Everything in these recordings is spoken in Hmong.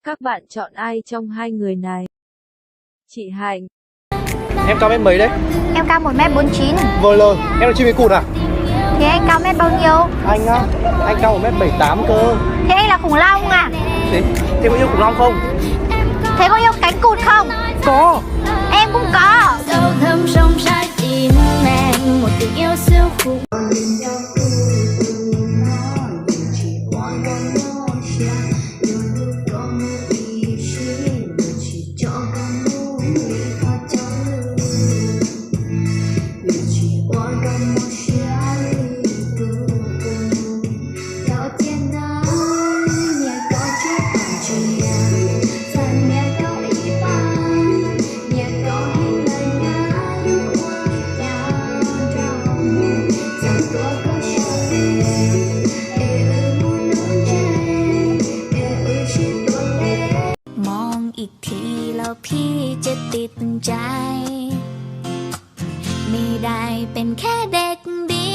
Các bạn chọn ai trong hai người này? Chị Hạnh. Em cao mét mấy đấy? Em cao một mét bốn chín. Vâng, lờ, em là Jimmy Cụt à? Thế anh cao mét bao nhiêu? Anh á, anh cao một mét bảy tám cơ. Thế anh là khủng long à? Thế, thế có yêu khủng long không? Thế có yêu cánh cụt không? Có. Em cũng có. Sâu thẳm trong trái tim em một tình yêu siêu khủng.มองอีกทีแล้วพี่จะติดใจ ไม่ได้เป็นแค่เด็กดี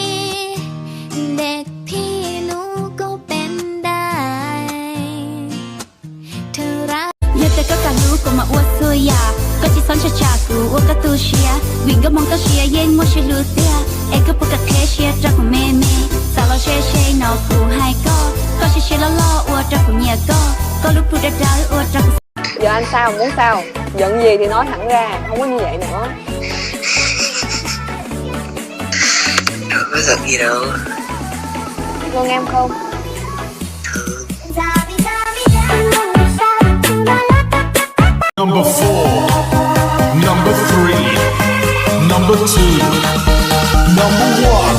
เด็กพี่หนูก็เป็นได้ Yog tias koj kam hlub kuv mas ua txhua yam, koj tsis txhob ntshai tsam kuv ua koj tu siab, vim nkauj Hmoob koj siab yeej muaj sib hlub tiag. Es koj puas kam qheb siab rau kuv me me? Xav los ze ze no kuv hais koj, koj siab siab loj loj ua rau kuv nyiam koj, koj lub plhu dawb dawb ua rau kuv. Giờ anh sao, muốn sao? Giận gì thì nói thẳng ra, không có như vậy nữa. Đâu có giận gì đâu. Thương em không? Number four, number three, number two, number one,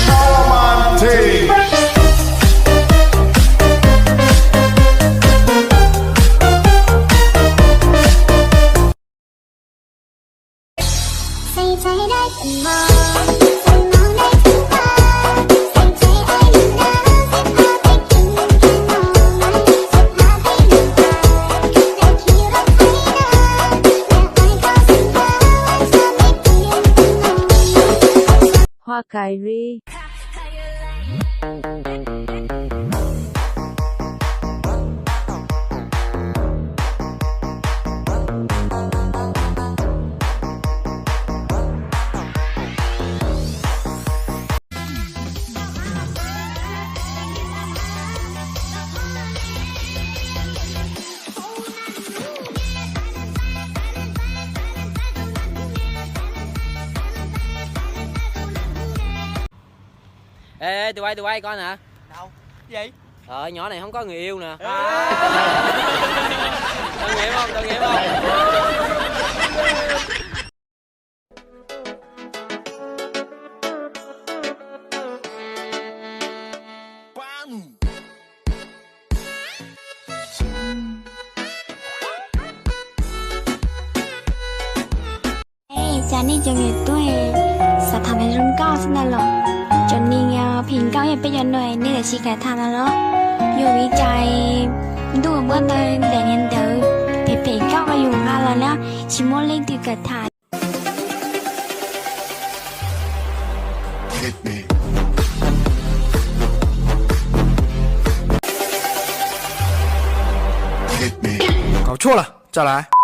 Solomon T. Hoa cài ri. Ê, ê, tôi quay, tôi quay con nè. Đâu? Gì? Ờ, nhỏ này không có người yêu nè. Ê! Tội nghiệp không? Tội nghiệp không? Ê, cas nej cov niam tub xav tham hluas nkauj xwb ntag los? Cov neeg phem nkauj yog peb cov no nej tsis kam tham no los? Yog vim cas ntuj muab tau daim niag ntawv phem phem nkauj rau yus nqa los na, tsis muaj leej twg kam tham. Kaus tshuaj lawm, tsa lawm.